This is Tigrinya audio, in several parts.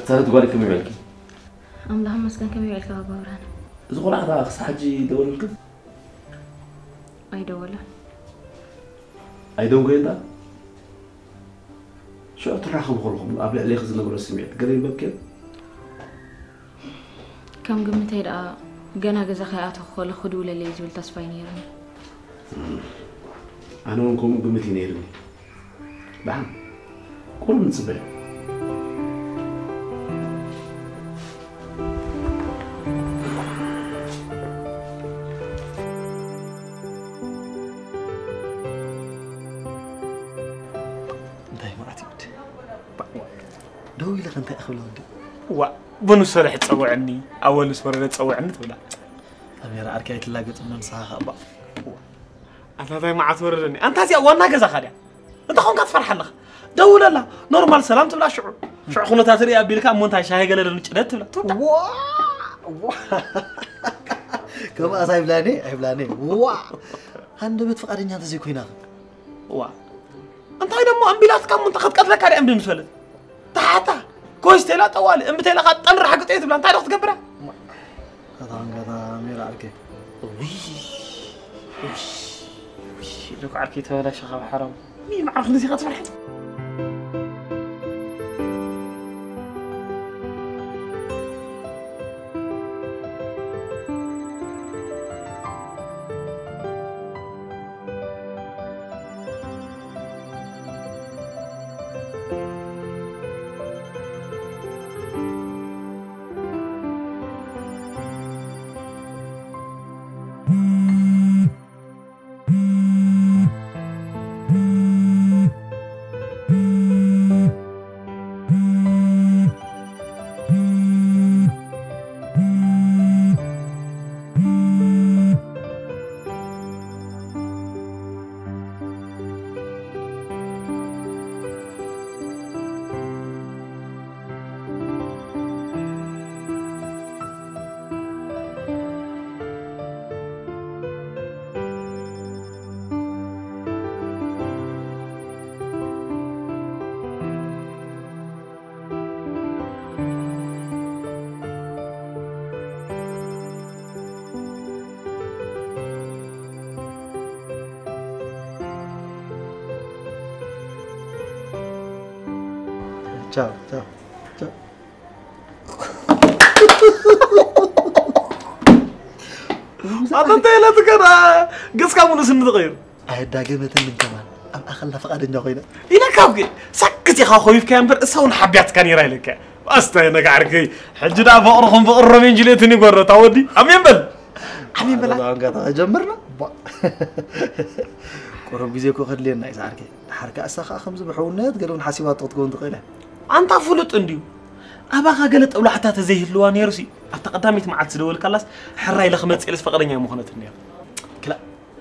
ሳረት ጓል ከመይ ውዒልኪ? ኣምላኽ ይመስገን። ከመይ ውዒልካ ባባ ብርሃነ? እዚ ቆልዓ ከኣ ክሳብ ሕጂ ደወለልክን? ኣይደወለን። ኣይደንጎየን ደኣ? ሽዑ ትራኸቡ ከለኹም ኣብ ልዕሌኺ ዝነበሮ ስምዒት ገለ ይንበብኪ? ከም ግምተይ ደኣ ገና ገዛ ከይኣተኹ ከለኹ ክድውለለይ ዝብል ተስፋ እዩ ነይሩኒ። ኣነ እውን ከምኡ ግምት እዩ ነይሩኒ። ደሓን ቁሩብ ንጽበዮ። እንታይ መዓት ይብድ ደው ኢለ ከ እንታይ ክብሎ ወዲ ዋ ብንሶ ልሕ ጸውዐኒ ኣወልስ ወረደ ጸውዐኒ ትብላ ኣሜራ ዓርኪ ኣይትላገጽ እሞ ንስኻ ከኣ እባ ኣታ እንታይ መዓት ወረደኒ ኣንታ እዚኣ ዋና ገዛኻ ድያ እንታይ ኾንካ ትፈርሓ ኣለኻ ደውለላ ኖርማል ሰላም ትብላ ሽዑ ሽዑ ኩነታት ርኢ ኣቢልካ እሞ እንታይ ሻሂ ገለ ዶ ንጭደድ ትብላ ትውጣ ዋ ዋ ከምኣስ ኣይብላኒ ኣይብላኒ ዋ ሃንደበት ፍቓደኛ እንተዘይኮይና ዋ እንታይ ደሞ ኣምቢላትካ እሞ እንተ ክትቀትለካ ድያ እምቢ ምስ በለት ተሓታ ኮይስ ተላ ጠዋሊ እምቢ ተላ ካብ ጠንሪ ሓግጦ ትብላ እንታይ ዶ ክትገብራ ኣታ ኣንጋታ ሜራ ዓርከይ ውይ ውይ ውይ ዶክ ዓርከይ ተበላሸኻ ብሓራም ውይ ማዕረ ክንድዚ ኢኻ ትፈርሐ ቻው ቻው ቻው ኣታ እንታይ ኢለትካ ገጽካ ሙሉ ስኒ ትቐይር ኣየዳገመትን ምን ከማን ኣብ ኣኸላ ፈቓደኛ ኮይና ኢለካ እኮ ሳክት ኢኻ ኮይፍካ እምበር እሳ እውን ሓቢያትካ ነይራ ኢለካ ኣስታይ ነጋዕርከይ ሕጂ ዳ ፍቕርኹም ፍቕሪ ሮሜን ጁልየትን ይጎረታ ወዲ ኣሜን በል ኣሜን በል ኣንጋታ ጀምርና ቁሩብ ግዜ እኮ ከድልየና እዩ ዝዓርከይ ድሓር ከኣ እሳ ከኣ ከምዚ ብሕውነት ገለ እውን ሓሲባቶ ክትከውን ትኽእል እያ ኣንታ ፍሉጥ እንድዩ ኣባኻ ገለ ጠብላሕታ ተዘይህልዋ ነይሩሲ ኣብታ ቀዳመይቲ መዓልቲ ዝደወልካላስ ሕራይ ኢለ ክመጽእ ኢለስ ፈቐደኛ ኣይምኾነትን ነይሩ ክላ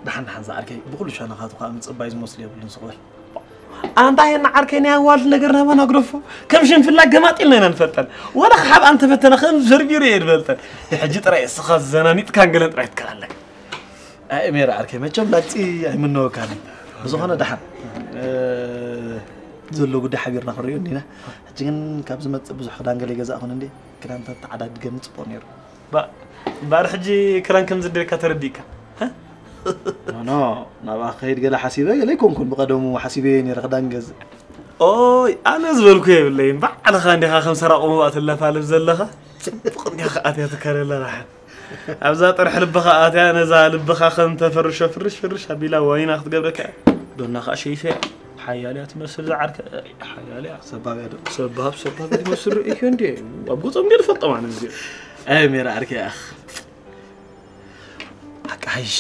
ደሓን ደሓን ዝዓርከይ ብኹሉ ሸነኻቱ ከዓ ምጽባይ ዝመስሉ የብሉን ስቕ በል ኣንታ የና ዓርከይ ናይ ኣዋልድ ነገር ናባና ግደፎ ከም ሽንፍላ ገማጢልና ኢና ንፈልጠን ወላ ክሓብ ኣንተፈተነ ከም ዘርቢሩ እየ ንፈልጠን ሕጂ ጥራይ እስኻ ዘናኒጥካን ገለን ጥራይ ትከላለክ ኣእሜራ ዓርከይ መቸም ላግፂ ኣይምነወካን ብዝኾነ ደሓን ዘሎ ጉዳይ ሓቢርና ክንሪኦ እንዲና ሕጂ ግን ካብ ዝመፅእ ብዙሕ ክዳን ገለ ይገዛእኹን እንዲ ክዳንታት ተዓዳድገኒ ፅቡቕ ነይሩ እምበኣር ሕጂ ክዳን ከም ዝደልካ ተረዲእካ ኖ ናብኣ ክኸይድ ገለ ሓሲበ ገለ ኣይኮንኩን ብቐደሙ ሓሲበ ነይረ ክዳን ገዝእ ኦይ ኣነ ዝበልኩ የብለይን ባዕልኻ እንዲኻ ከም ሰራቑ ምባእ ትለፋልፍ ዘለኻ ጽቡቕ እንዲኻ ኣትያ ትከለላ ራሕን ኣብዛ ጥርሒ ልብኻ ኣትያ ነዛ ልብኻ ከም ተፈርሾ ፍርሽ ፍርሽ ኣቢላ ዋይና ክትገብረካ እያ ዶና ከዓ ሸይፈ ሓያል እያ ትመስል ዝዓርከ ሓያል እያ ሰባብ እያ ዶ ሰባብ ሰባብ እያ ትመስል ርእዮ እንዲ ኣብ ገጾም ገለ ፈጠማ ነዚ ኣይ ሜራ ዓርከ ኣኽ ኣቃይሽ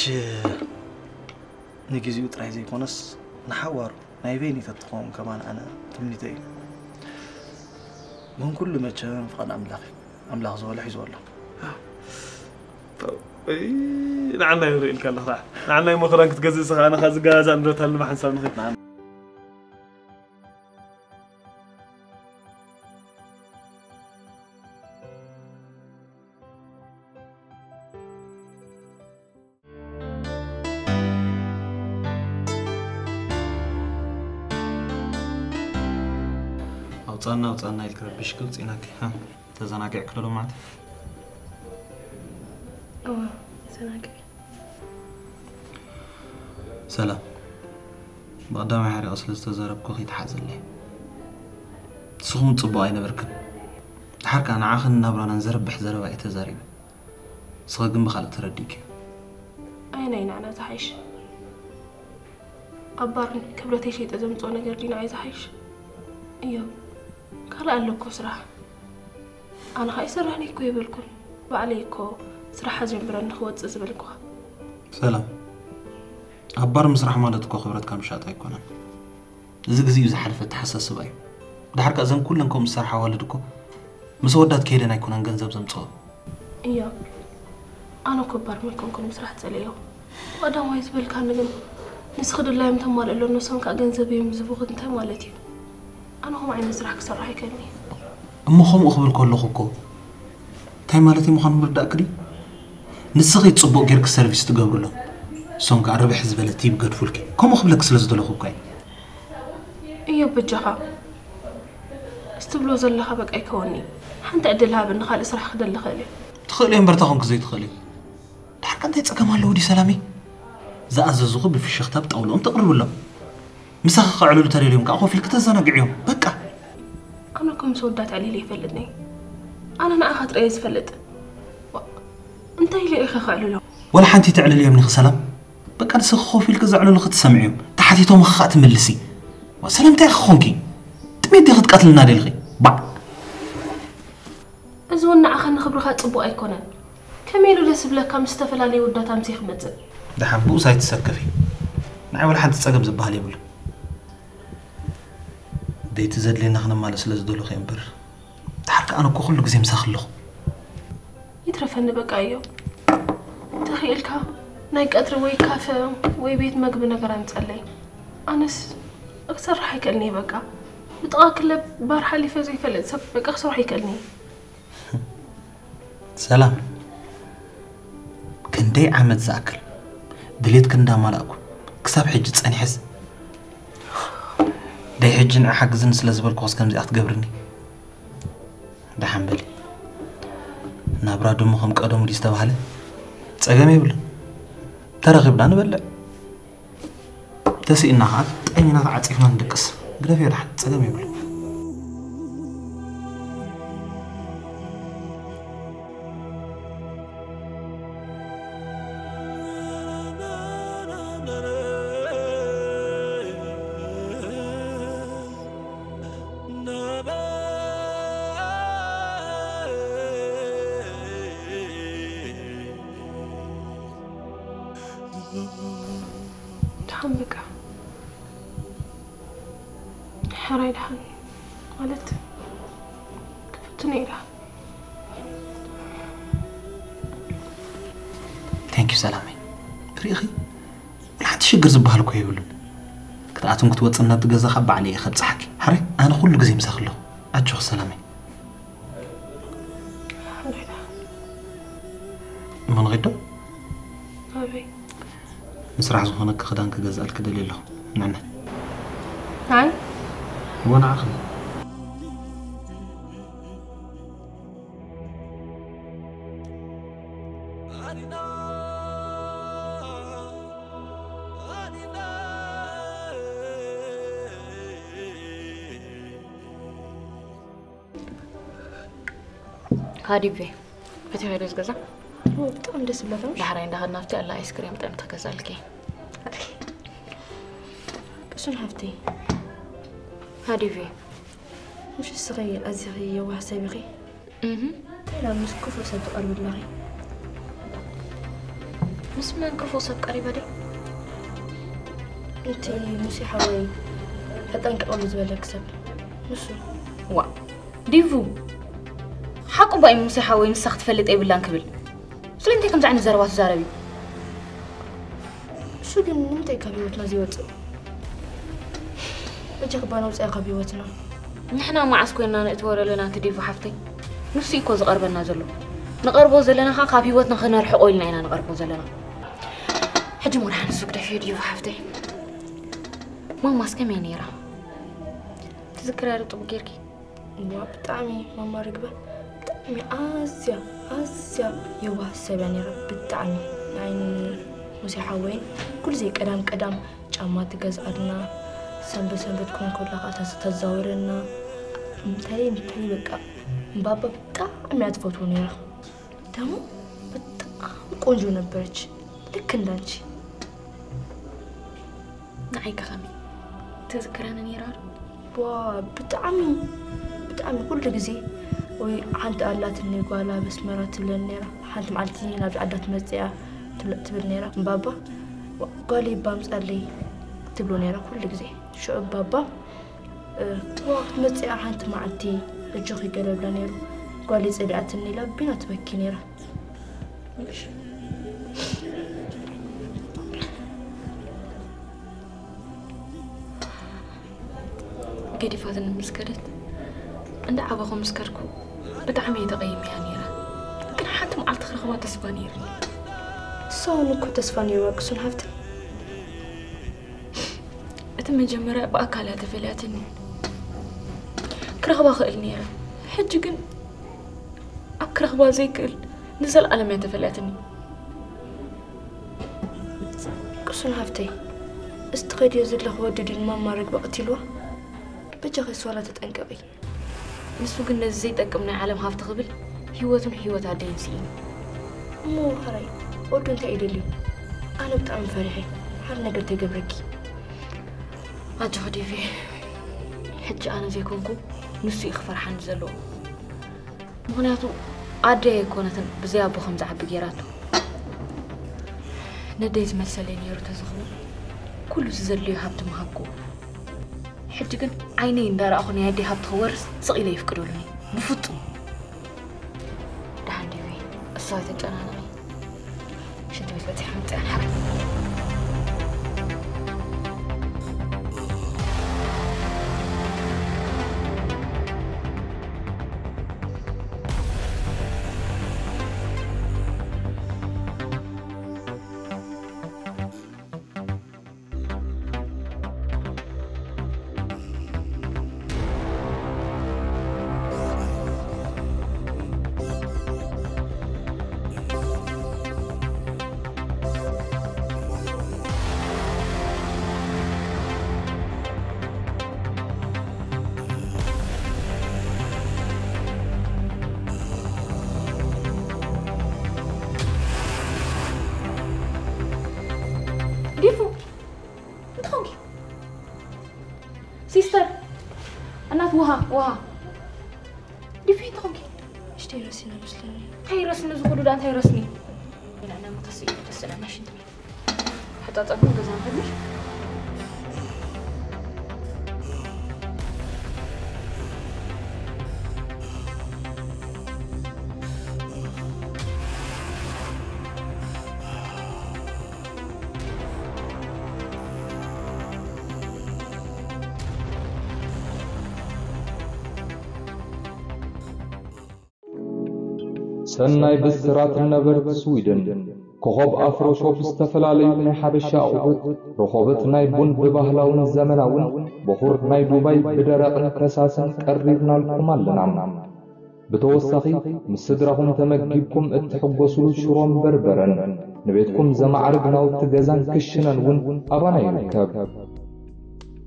ንግዜኡ ጥራይ ዘይኮነስ ንሓዋሩ ናይ በይነይ ተትኸውን ከማን ኣነ ትምኒተይ እዩ። ግን ኩሉ መቸም ፍቓድ ኣምላኽ እዩ። ኣምላኽ ዝበሎ ሒዝዎ ኣሎ። ንዓናይ ንርኢ ኢልካ ኣለኻ። ንዓናይ መኽረን ክትገዝእ ስኻ ኣነ ኸዚ ገዛ ንረታል ንባሓንሳብ ንኸ ኣብ ውፃና ውፃና ኢልክ ረቢሽክ ውፂናክ። ተዘናጊዕክ ዶ ማለት? እዋ ተዘናጊዐ። ሰላም፣ ብቐዳማይ ሓሪቐ ስለ ዝተዘረብኩ ከይትሓዝለይ። ንስኹም ጽቡቕ ኣይነበርክን። ድሓር ከኣ ንዓኽን ናብራናን ዘርብሕ ዘረባ እየ ተዛሪበ። ንስኺ ግን ብኻልእ ተረዲእክዮ። ኣየናይ ንዓና ዝሓይሽ? ኣብ ባር ክብረተይ ሸይጠ ዘምፅኦ ነገር ድዩ ንዓይ ዝሓይሽ? እዮ፣ ካልእ ኣሎ እኮ ስራሕ። ኣነ ኸኣ ይሰርሕኒ እኮ ይበልኩን። ባዕለይ እኮ ስራሕ ጀምረኒ ክወፅእ ዝበልኩኻ። ሰላም፣ ኣብ ባር ምስራሕ ማለት እኮ ክብረትካ ምሻጥ ኣይኮነን። እዚ ግዜኡ ዝሓለፈ ኣተሓሳስባ እዩ። ድሓር ከኣ እዘን ኩለን ከምኡ ዝሰርሓ ኣዋልድ እኮ ምስ ኣወዳት ከይደን ኣይኮነን ገንዘብ ዘምፅኦ። እዮ፣ ኣነ እኮ ባር መይኮንኩን ምስራሕ ዝፀለዮ። ቀዳማይ ዝበልካኒ ግን ንስኺ ድላዮም ተማልእሎ ንሶም ከዓ ገንዘብ እዮም ዝህቡኺ እንታይ ማለት እዩ? ኣነ ከምኡ ዓይነት ስራሕ ክሰርሕ ኣይክእልን እየ። እሞ ከምኡ ክብል ከለኹ እኮ እንታይ ማለት እዩ ምዃኑ ምርዳእኪ ድዩ? ንስኺ ፅቡቕ ጌርኪ ሰርቪስ ትገብርሎም፣ እሶም ከዓ ርብሕ ዝበለ ቲብ ገድፉልኪ። ከምኡ ክብለኪ ስለ ዝደለኹ እኮ እየ። እዮ በጃኻ፣ እዚ ትብሎ ዘለኻ በቃ ይከወኒ። ሓንቲ ዕድል ሃበኒ፣ ካልእ ስራሕ ክደሊ ክእል እየ። ትኽእሊ እምበር እንታይ ኮንኪ ዘይትኽእሊ? ድሓር ከ እንታይ ፀገም ኣለዎ ድዩ ሰላመይ? ዝኣዘዙኺ ብፍሽኽታ ብጣውልኦም ተቕርብሎም። ምሳኺ ከዕልሉ ተደልዮም ከዓ ኮፍ ኢልኪ ተዘናግዕዮም። በቃ። ኣነ እኮ ምስ ወዳት ኣዕሊለ ይፈልጥኒ። ኣነ ንዓኻ ጥራይ እየ ዝፈልጥ። ዋ፣ እንታይ ኢለ ኢኸ ከዕልሎ? ወላ ሓንቲ ተዕልልዮም ኒኺ ሰላም። በቃ ንስኺ ኮፍ ኢልኪ ዘዕልሉኺ ትሰምዕዮም። ተሓቲቶምኺ ከዓ ትምልሲ። ዋ፣ ሰላም እንታይ ኢኺ ኮንኪ? ጥሜት ዲኺ ክትቀትልና ደሊኺ? ባዕ። እዚ እውን ንዓኻ ንኽብርኻ ጽቡቕ ኣይኮነን። ከመይ ኢሉ ደስ ይብለካ ምስ ዝተፈላለዩ ውዳት ኣምሲ ክመጽእ? ደሓን ብኡስ ኣይትሰከፊ። ንዓይ ወላ ሓንቲ ጸገም ዝበሃል የብሉን። ደይቲ ዘድልየና ክነማልእ ስለ ዝደለኹ እየ እምበር። ድሓር ከኣ ኣነ እኮ ኩሉ ግዜ ምሳኺ ኣለኹ። ይትረፈኒ በቃ እዮ። ተኽኢልካ ናይ ቀትሪ ወይ ካፈ ወይ ቤት መግቢ ነገር ኣምጸለይ። ኣነስ ክሰርሕ ኣይክእልን እየ በቃ። ብጥቓ ክለብ ባር ሓሊፈ ዘይፈልጥ ሰብ በቃ ክሰርሕ ኣይክእልን እየ። ሰላም፣ ክንደይ ዓመት ዝኣክል ድሌትኪ እንዳማላእኩ ክሳብ ሕጂ ጸኒሐስ፣ ደይ ሕጂ ንዓ ሓግዝኒ ስለ ዝበልኩኽስ ከምዚኣ ክትገብርኒ? ደሓን በሊ። ናብራ ድሙ ከም ቀደሙ ድዩ ዝተባህለ? ጸገም የብሉን። ተረኺብና ንበልዕ። ተስኢና ኸዓ ጠሚና ተዓጺፍና ንድቅስ። ግደፍዮ ደሓን፣ ጸገም የብሉን። ደሓን በቃ። ሕራይ ደሓን ማለት ክፍትን እየ ደሓን። Thank you ሰላመይ። ርኢኺ፣ ሓንቲ ሽግር ዝበሃል እኮ የብሉን። ክትኣትን ክትወፅን ናብቲ ገዛ ካብ ባዕለይ እየ ከብፅሓኪ። ሕራይ፣ ኣነ ኩሉ ግዜ ምሳኺ ኣለኹ። ኣጆኺ ሰላመይ። እሞ ንኺድ ዶ? ኣበይ? ንስራሕ ዝኾነኪ ክዳን ክገዝኣልኪ ደልየ ኣለኹ። ንዕና። ኣይ። እሞ ንዓኺ። ሃዲቤ፣ ፈቲኻ ዶ ዝገዛ? ብጣዕሚ ደስ ዝብለካ። ዳሕራይ እንዳኸድና ኣብቲ ኣላ ኣይስክሬም ብጣዕሚ ተገዛልኪ። ቅሱን ሓፍተይ። ሃዲቤ። ምሽ እስኺ ኣዚኺ የዋህ ሰብ ኢኺ። እህ። እንታይ ናብ ምስ ክፉእ ሰብ ትቐርቢ ኣለኺ? ምስ መን ክፉእ ሰብ ቀሪበ ድየ? እቲ ሙሴ ሓወይ ተጠንቀቐሉ ዝበለኪ ሰብ ንሱ። ዋ፣ ዲቡ፣ ሓቁ ባይ ሙሴ ሓወይ ንሳ ክትፈልጥ የብላን ክብል። ስለምንታይ ከምዚ ዓይነት ዘረባ ትዛረቢ? እሱ ግን ንምንታይ ካብ ህይወትና ዘይወፅእ? በጃ ክባ ነውፅያ ካብ ህይወትና። ንሕና መዓስ ኮይንና ንእትወ ዘለና እቲ ዲቡ ሓፍተይ? ንሱ እኮ ዝቐርበና ዘሎ። ንቐርቦ ዘለና ኸዓ ካብ ህይወትና ክነርሕቆ ኢልና ኢና ንቐርቦ ዘለና። ሕጂ ሞድሓን ንሱ ግደፍዮ ዲቡ ሓፍተይ። ማማስ ከመይ ነይራ? ትዝክርያ ዶ ጥቡቅ ጌርኪ? ዋ ብጣዕሚ ማማ ርግበ ብጣዕሚ ኣዝያ ኣዝያ የዋህ ሰብ እያ ነይራ። ብጣዕሚ ንዓይን ሙሴ ሓወይን ኩሉ ግዜ ቀዳም ቀዳም ጫማ ትገዝኣልና፣ ሰንበት ሰንበት ክኾን ከሎ ከዓ ተዝ- ተዛውረና። እንታይ እንታይ በቃ እምባባ ብጣዕሚ እያ ትፈትዎ ነይራ። ደሞ በጣም ቆንጆ ነበረች፣ ልክ እንዳንቺ። ንዓይ ከ ከመይ ትዝክረኒ ነይራ ዶ? ዋ ብጣዕሚ ብጣዕሚ ኩሉ ግዜ ወይ ሓንቲ ኣላትኒ ጓል ኣብ ኣስመራ ትብለኒ ነይራ። ሓንቲ መዓልቲ ናብ ዓዳ ትመፅእ እያ ትብለ- ትብል ነይራ። እምባባ ዋ- ጓለይ እባ ኣምፃለይ ትብሎ ነይራ ኩሉ ግዜ። ሽዑ እምባባ ዋ ክትመፅእ እያ ሓንቲ መዓልቲ ኣጆኺ ገለ ብላ ነይሩ። ጓለይ ፀሊኣትኒ ኢላ ቢና ትበኪ ነይራ። ገዲፋትኒ ምስ ከደት እንዳ ዓበኹ ምስ ከድኩ ብጣዕሚ እየ ተቐይመያ ነይረ። ግን ሓንቲ መዓልቲ ክረኽባ ተስፋ ነይርኒ። እሳ እውን እኮ ተስፋ ነይርዋ ቅሱን ሃብተይ። እቲ መጀመርያ ብኣካል እያ ተፈልያትኒ። ክረኽባ ክእል ነይረ። ሕጂ ግን ኣብ ክረኽባ ዘይክእል ንዘለኣለም እያ ተፈልያትኒ። ቅሱን ሃብተይ፣ እስቲ ኸድዮ ዘለኹ ወዲ ድዩ ንማማ ርግበ ቀቲልዋ? በጃኺ እሷ ላ ተጠንቀቒ። ንሱ ግን ነዚ ዘይጠቅም ናይ ዓለም ሃብቲ ክብል ህይወቱን ህይወት ኣደይን ስኢኑ። እሞ ሕራይ ወዱ እንታይ እዩ ደልዩ? ኣነ ብጣዕሚ ፈሪሐ። ሓደ ነገር ተይገብረኪ። ኣጆኺ ዴቪ፣ ሕጂ ኣነ ዘይኮንኩ ንሱ እዩ ክፈርሓኒ ዘለዎ። ምኽንያቱ ኣደይ ኣይኮነትን ብዘይ ኣቦ ከም ዝዓቢ ገይራቶ። ነደይ ዝመልሰለይ ነይሩ ተዝኸውን ኩሉ ዝዘድልዮ ሃብቲ ምሃብኩ። ሕጂ ግን ዓይነይ እንዳረኣኹ ናይ ኣደይ ሃብቲ ክወርስ ስቕ ኢለ ይፍቅደሉን እዩ። ብፍጹም። ደሓን ዲቢ እሳ ኣይተጨናነቒ። ሽንቲ ቤት በፂሐ መፅኣ ሓር። ዲፉ፣ እንታይ ኾንኪ? ሲስተር፣ እናት ውሃ፣ ውሃ። ዲፉ፣ እንታይ ኾንኪ? እሽተይ ረሲና መስለኒ። እንታይ ረስኒ ዝኹሉ ዳ እንታይ ረስኒ? ኢና እና መተስ እዩ ደስ ይለና ሽንቲ ቤት። ሕጣጠብን ገዛ ንኸድሽ? ሰናይ ብስራት ነበርቲ ስዊድን። ኮኾብ ኣፍሮ ሾፕ ዝተፈላለዩ ናይ ሓበሻ ኣቑሑት፣ ረኾበት ናይ ቡን ብባህላውን ዘመናውን፣ በኹር ናይ ዱባይ ብደረቕን ፈሳስን ቀሪብናልኩም ኣለና። ብተወሳኺ፣ ምስ ስድራኹም ተመጊብኩም እትሕጎስሉ ሽሮን በርበረን፣ ንቤትኩም ዘማዕርግ ናውቲ ገዛን ክሽነን እውን ኣባና ይርከብ።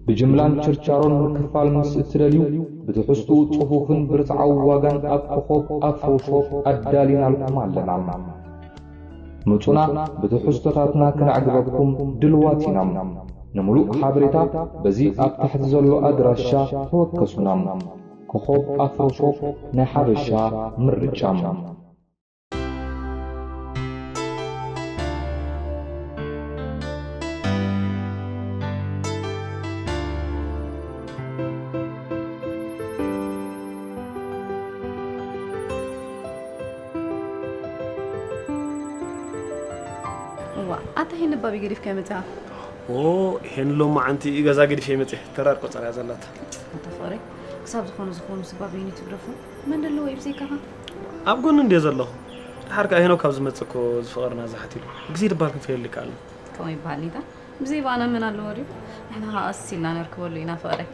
ብጅምላን ችርቻሮን ምክፋል ምስ እትደልዩ፣ ብትሕዝትኡ ጽፉፍን ብርትዓዊ ዋጋን ኣብ ኮኾብ ኣፍሮ ሾፕ ኣዳሊናልኩም ኣለና። ምጹና፣ ብትሕዝቶታትና ክነዕግበኩም ድልዋት ኢና። ንምሉእ ሓበሬታ በዚ ኣብ ታሕቲ ዘሎ ኣድራሻ ተወከሱና። ኮኾብ ኣፍሮ ሾፕ፣ ናይ ሓበሻ ምርጫ። እዋ፣ ኣታ ሄን ልባቢ ገዲፍካ መጽኣ። ኦ፣ ሄን ሎማዓንቲ ገዛ ገዲፈ መጽእ። ተራር ቆጸራ ዘላታ። ኣታ ፍቕረይ፣ ክሳብ ዝኾነ ዝኾኑ ስባበይኒ ትግደፎ። መን ደለዎ እዩ ብዘይካኻ? ኣብ ጎኑ እንድየ ዘለኹ። ድሓር ከኣ ሄኖክ ካብ ዝመጽእ እኮ እዚ ፍቕርና ዝሓት ኢሉ። ግዜ ድበሃል ክንፈየሉ ይከኣልና። ከምኡ ይበሃል ኒታ። ብዘይ ብኣና መን ኣለዎ ድዩ? ንሕና ኸኣ ቀስ ኢልና ነርክበሉ ኢና ፍቕረይ።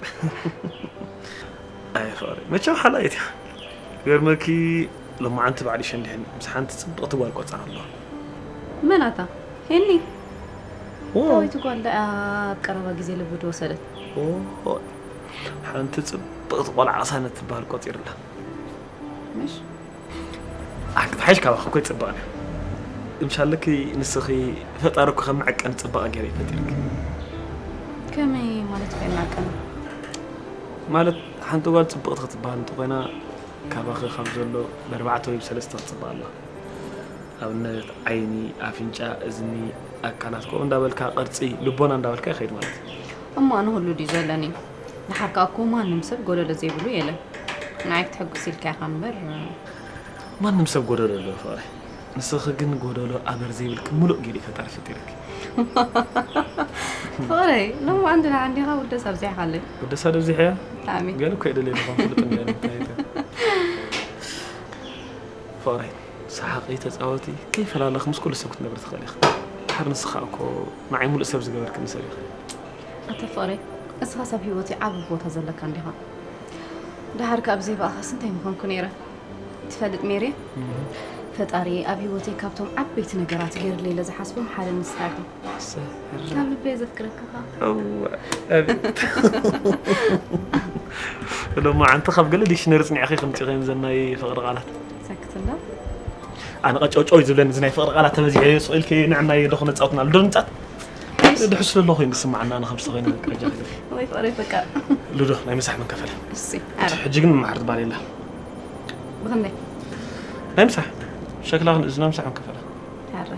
ኣይ ፍቕሪ፣ መቸም ሓላይት እያ። ገርመኪ፣ ሎማዓንቲ ባዕሊ ሸንዲሕን ምስ ሓንቲ ጽብቕቲ ጓል ቆጸራ ኣለዋ። መን ኣታ? ሄኒ። ዎ፣ ታዊት ጓል ደኣ ኣብ ቀረባ ግዜ ልቡ ዝወሰደት። ዎ፣ ሓንቲ ጽብቕቲ ቆልዓ ቅሳነት ትበሃል ቆጺርላ። ምሽ ኣንክ ትሓይሽ ካባኺ እኮ ይጽብቕን እያ። እምሻለኪ ንስኺ ፈጣሪ እኮ ከም መዐቀኒ ጽባቐ ገይረ ይፈጢርኪ። ከመይ ማለት ከይናቀን? ማለት ሓንቲ ጓል ጽብቕቲ ክትበሃል እንተኾይና ካባኺ ካብ ዘሎ ብኣርባዕተ ወይ ብሰለስተ ክትጽብቕ ኣለዋ። ኣብነት ዓይኒ፣ ኣፍንጫ፣ እዝኒ፣ ኣካላት ከምኡ እንዳበልካ ቅርጺ ልቦና እንዳበልካ ይኸይድ ማለት እዩ። እሞ ኣነ ሁሉ ድዩ ዘለኒ? ድሓር ከኣ እኮ ማንም ሰብ ጎደሎ ዘይብሉ የለን። ንዓይ ክትሕጉስ ኢልካ ኢኻ እምበር። ማንም ሰብ ጎደሎ ኣለዎ ፍቕረይ። ንስኺ ግን ጎደሎ ኣበር ዘይብልኪ ምሉእ ገይሩ እዩ ፈጣሪ ፈጢርኪ። ፍቕረይ፣ ሎማዓንቲ ደሓን ዲኻ? ውደሳ ኣብዚሕካለይ። ውደሳ ዶ ኣብዚሐያ? ብጣዕሚ። ገለ እኮ የደልየ ዝኾን ፍሉጥ እንድያ እንታይ ይተ- ፍቕረይ፣ ሰሓቂ ተጻወቲ ከይፈላለኺ ምስ ኩሉ ሰብ ክትነብሪ ትኽእሊ ኢኺ። ድሓር ንስኻ እኮ ንዓይ ሙሉእ ሰብ ዝገበርክኒ ሰብ ኢኺ። ኣታ ፍቕረይ፣ እስኻስ ኣብ ህይወተይ ዓቢ ቦታ ዘለካ እንዲኻ። ድሓር ከኣ ብዘይ ብኣኻስ እንታይ ምኾንኩ ነይረ? ትፈልጥ ሜሪ? ፈጣሪ ኣብ ህይወተይ ካብቶም ዓበይቲ ነገራት ገይርለይ ኢለ ዝሓስቦም ሓደ ንስኻ ኢኻ። ሰሕር። ካብ ልበይ ዘፍቅረካ ኸኣ። እወ፣ ኣቤት። ሎማዓንቲ ካብ ገለ ዲክሽነሪ ጽኒዕኺ ከምጺ ኸይን ዘናይ ፍቕሪ ቃላት። ሰክት እንዶ። ኣነ ቀጨውጨው እዩ ዝብለኒ እዚ ናይ ፍቕሪ ቃላት ተበዚሐ ስቕ ኢልኪ ንዕናይ ዶ ክነጻወትና ኣሎ? ዶ ንጻት? ድሕሱ ዘለኹ እዩ ዝስምዓና ኣነ ከም ዝተኾይነ ቀጃ ክብል። ወይ ፍቕሪ በቃ። ሉዶ ናይ ምሳሕ መንከፈለ። እሺ፣ ኣረ። ሕጂ ግን መማሕርቲ ባል የላ። ብኽንደይ? ናይ ምሳሕ ሸክላ ክንእዝና ምሳሕ መንከፈለ። ኣረ።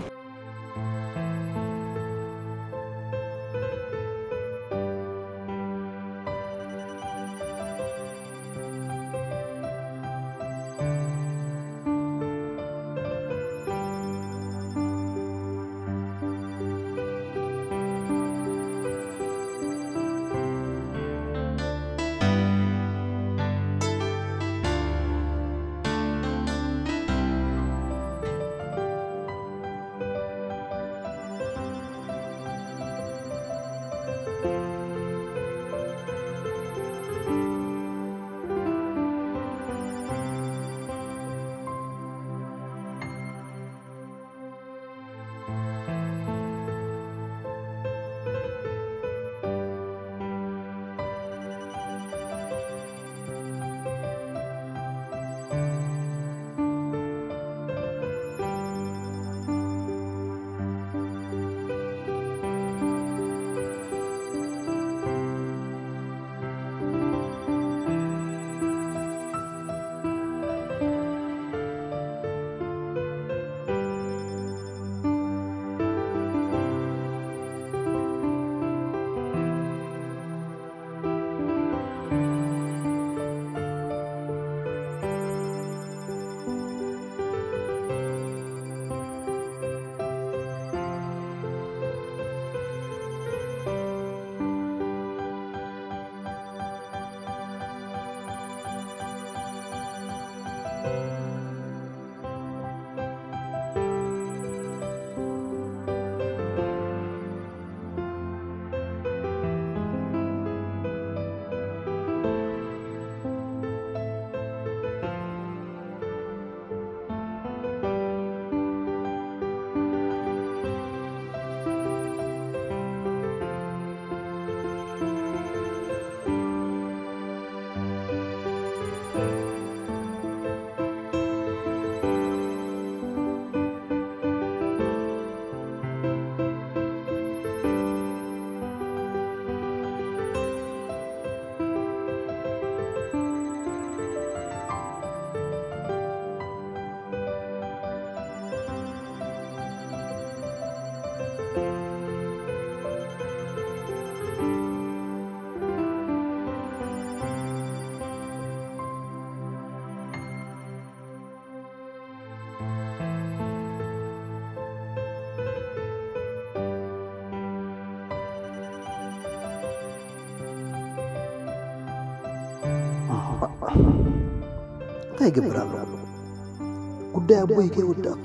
እንታይ ይገብር ኣሎ? ጉዳይ ኣቦይ ከይወዳእ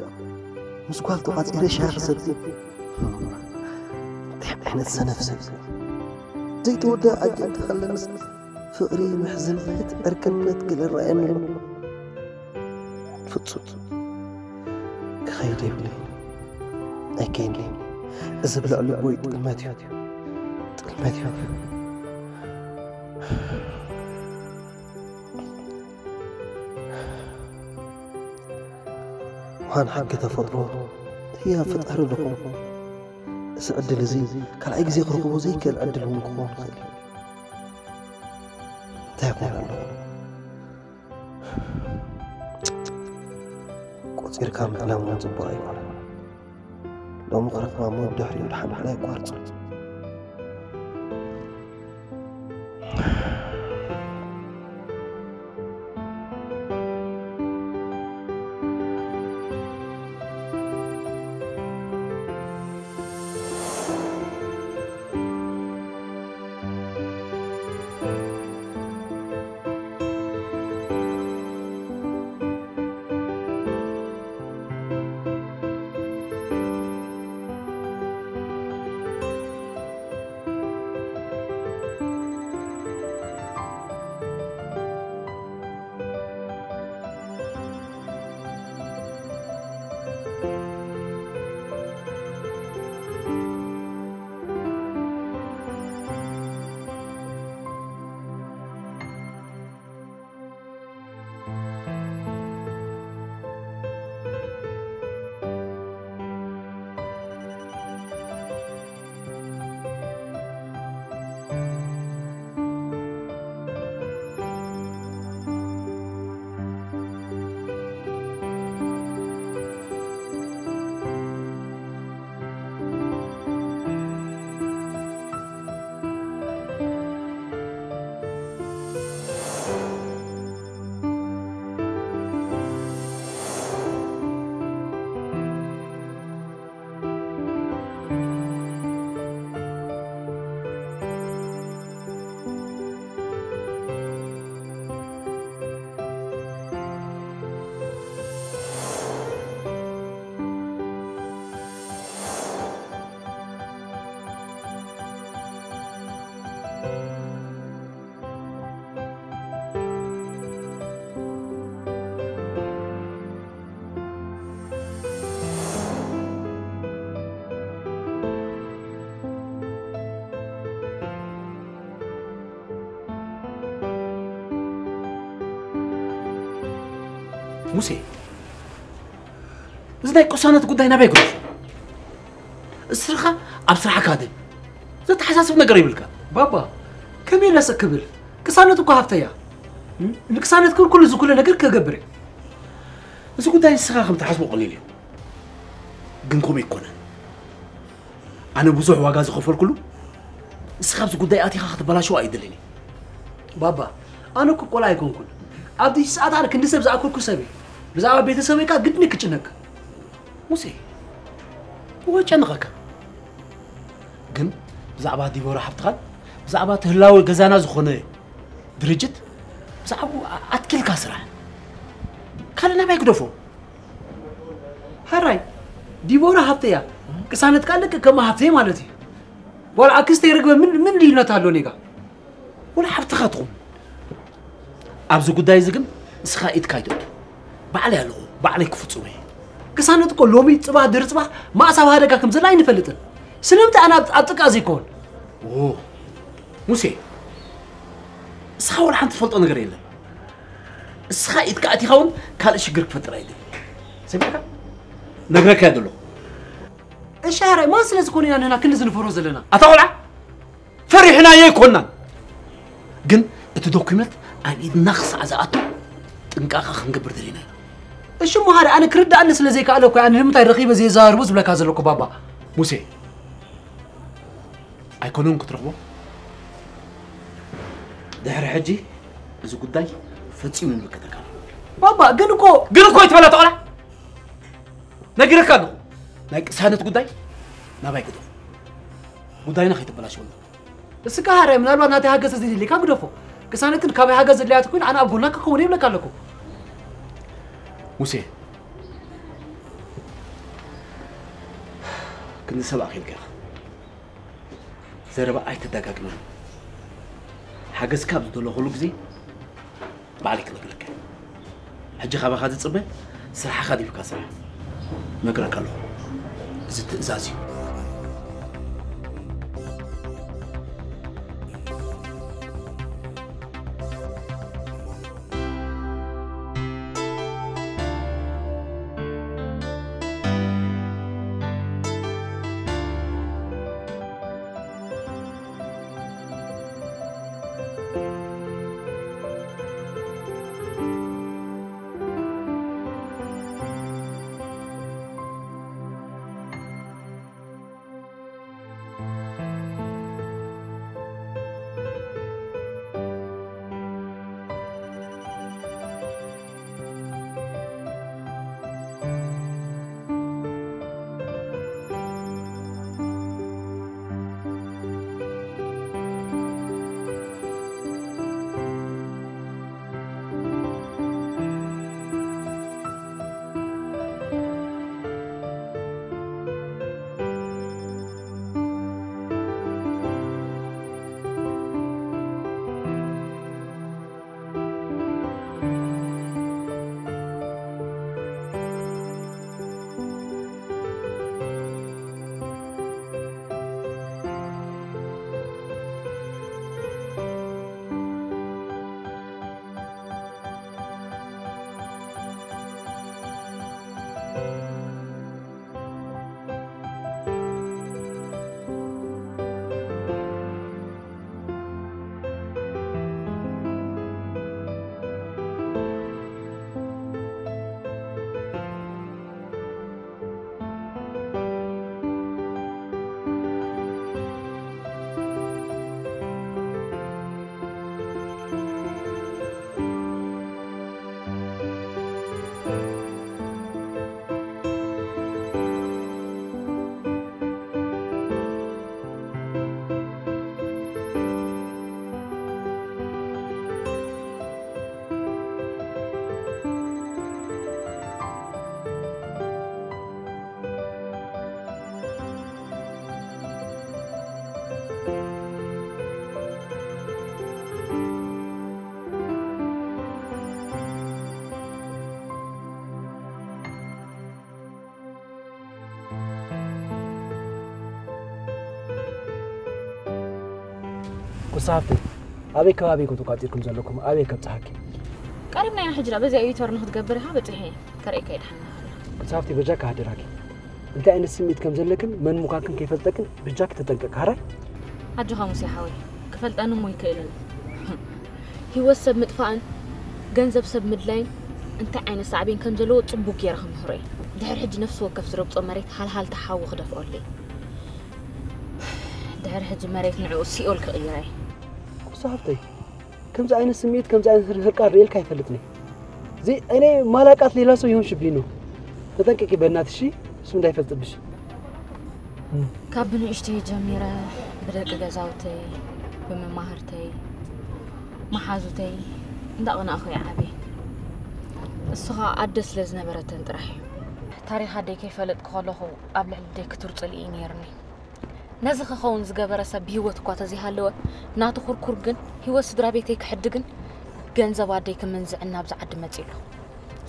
ምስ ጓል ተቋጺረ ሻሂ ክሰቲ። እንታይ ዓይነት ሰነፍ ሰብ እዩ? ዘይተወደኣ ኣጀንዳ ከለንስ ፍቕሪ፣ ምሕዝነት፣ ዕርክነት ገለ ይረኣየኒ ኣሎ። ፍጹም ክኸይድ የብለይ። ኣይከይንለይ። እዚ ብልዕ ልቦይ ጥልመት እዩ። ጥልመት እዩ። ምዃን ሕጊ ተፈጥሮ ህያ ፈጣሪ ዶ ኾን? እዚ ዕድል እዚ ካልኣይ ግዜ ክረኽቦ ዘይክእል ዕድል እውን ክኸውን ይኽእል እዩ። እንታይ ይኾን ኣለኹ? ቆጺርካ ምዕላም እውን ጽቡቕ ኣይኮነን። ሎሚ ክረኽባ እሞ ብድሕሪኡ ድሓን ብላይ ኣቋርጾ። ሙሴ፣ እዚ ናይ ቅሳነት ጉዳይ ናበይ ግደፎ? እስኻ ኣብ ስራሕካ ደም ዘተሓሳስብ ነገር ይብልካ። ባባ፣ ከመይ ኢለ ስቕ ክብል? ቅሳነት እኮ ሃፍተይ እያ። ንቅሳነት ክብል ኩሉ ዝኩለ ነገር ክገብር እየ። እዚ ጉዳይ ንስኻ ከም ትሓስቦ ቀሊል እዩ፣ ግን ከምኡ ኣይኮነን። ኣነ ብዙሕ ዋጋ ዝኸፈልኩሉ፣ ንስኻ ኣብዚ ጉዳይ ኣቲኻ ክትበላሸው ኣይደልን እየ። ባባ፣ ኣነ እኮ ቆልዓ ኣይኮንኩን። ኣብዚ ሰዓት ኣነ ክንዲ ሰብ ዝኣከልኩ ሰብ እየ። ብዛዕባ ቤተሰበይ ከኣ ግድኒ ክጭነቅ። ሙሴ፣ እወ ጨንቐካ። ግን ብዛዕባ ዲቦራ ሓብትኻን ብዛዕባ እቲ ህላወ ገዛና ዝኾነ ድርጅት ብዛዕባኡ ኣትኪልካ ስራሕ። ካልእ ናባይ ግደፎ። ሕራይ፣ ዲቦራ ሃብተይ እያ። ቅሳነት ከኣ ልክዕ ከም ሃብተይ ማለት እዩ። ጓል ኣክስተይ ርግበ ምን፣ ምን ልዩነት ኣሎ ኔጋ? ወላ ሓብትኻ ትኹን። ኣብዚ ጉዳይ እዚ ግን ንስኻ ኢድካ ኣይተእቱ። ባዕለይ ኣለኹ፣ ባዕለይ ክፍጽሞ እየ። ቅሳነት እኮ ሎሚ ጽባሕ ድሪ ጽባሕ መኣስ ኣብ ሓደጋ ከም ዘላ ኣይንፈልጥን። ስለምንታይ ኣነ ኣብ፣ ኣብ ጥቃ ዘይኮን? ኦ፣ ሙሴ፣ እስኻ ወላ ሓንቲ ትፈልጦ ነገር የለን። እስኻ ኢድካ ኣቲኻ እውን ካልእ ሽግር ክፈጥር ኣይደልን። ሰሚዕካ? ነግረካ እየ ዘለኹ። እሺ፣ ሕራይ፣ ማን ስለ ዝኾነ ኢና ንሕና ክንዲ ዝንፈሮ ዘለና? ኣታ ቆልዓ፣ ፈሪሕናዮ ኣይኮናን። ግን እቲ ዶኩመንት ኣብ ኢድና ክሳዕ ዝኣቱ ጥንቃቐ ክንገብር ደሊና ኢና። እሺ፣ እሞ ሕራይ፣ ኣነ ክርድኣኒ ስለ ዘይከኣለ እኮ እየ፣ ኣነ ንምንታይ ረኺበ ዘየዘራርቦ ዝብለካ ዘለኩ ባባ። ሙሴ፣ ኣይኮነን ክትረኽቦ። ድሕሪ ሕጂ እዚ ጉዳይ ፈጺሙ ይምልከተካ ኣሎ። ባባ፣ ግን እኮ ግን እኮ ኣይትበላ ተቆላ። ነጊረካ ኣለኹ። ናይ ቅሳነት ጉዳይ ናባይ ግደፎ። ጉዳይና ከይተበላሸወልና። እስካ ሕራይ፣ ምናልባት ናተይ ሓገዝ ተዘይደልየካ ግደፎ። ቅሳነትን ካባይ ሓገዝ ዘድልያት ኮይና ኣነ ኣብ ጎና ክኸውን ይብለካ ኣለኩ። ሙሴ፣ ክንዲ ሰብ ኣኺልካ ኢኻ። ዘረባ ኣይተደጋግመን። ሓገዝካ ኣብ ዝደለኹሉ ግዜ ባዕለይ ክነግረካ። ሕጂ ካባኻ ዝጽበ ስራሕኻ ዲብካ ስራሕ። እነግረካ ኣለኹ። እዚ ትእዛዝ እዩ። ኩሳ ሃብተይ፣ ኣበይ ከባቢ ኢኹም ተቋጺርኩም ዘለኩም? ኣበይ ከብጽሓኪ? ቀሪብና ኢና ሕጂ፣ በዚኣ ዩተርን ክትገብር ኢኻ፣ በጺሐ ከርእየካ ይድሓና። ኩሳ ሃብተይ፣ በጃካ ሃደራኪ። እንታይ ዓይነት ስምዒት ከም ዘለክን መን ምዃንክን ከይፈልጠክን በጃኪ ተጠንቀቂ፣ ሃራይ? ኣጆኻ ሙሴ ሓወይ፣ ክፈልጠኒ እሞ ይክእልን። ህይወት ሰብ ምጥፋእን ገንዘብ ሰብ ምድላይን እንታይ ዓይነት ሳዕቤን ከም ዘለዎ ጽቡቅ ገይረ ክምህሮ እየ። ድሕሪ ሕጂ ነፍሲ ወከፍ ዝረግጾ መሬት ሃልሃልታ ሓዊ ክደፍኦ ኣለይ። ድሕሪ ሕጂ መሬት ንዕኡ ሲኦል ክቕይራ እየ። ኩሳ ሃብተይ፣ ከምዚ ዓይነት ስምዒት፣ ከምዚ ዓይነት ህር-፣ ህርቃን ርእየልካ ኣይፈልጥን እየ። እዚ እኔ ማላቃት ሌላ ሰው ይሆንሽብኝ ነው። ተጠንቀቂ በእናትሽ፣ እሱ እንዳይፈልጥብሽ። ካብ ብንእሽተይ ጀሚረ ብደቂ ገዛውተይ፣ ብመማህርተይ፣ መሓዙተይ እንዳቕናእኹ እየ ዓብየ። እሱ ኸኣ ኣደ ስለ ዝነበረተን ጥራሕ እዩ። ታሪኽ ኣደይ ከይፈለጥኩ ከለኹ ኣብ ልዕሊ ኣደይ ክቱር ጽልኢ እዩ ነይሩኒ። ነዚ ክኸውን ዝገበረ ሰብ ብህይወት እኳ ተዘይሃለወ፣ ናቱ ኩርኩር ግን ህይወት ስድራ ቤተይ ክሕድግን ገንዘብ ኣደይ ክምንዝዕን ናብዚ ዓዲ መጺኡ ኣሎ።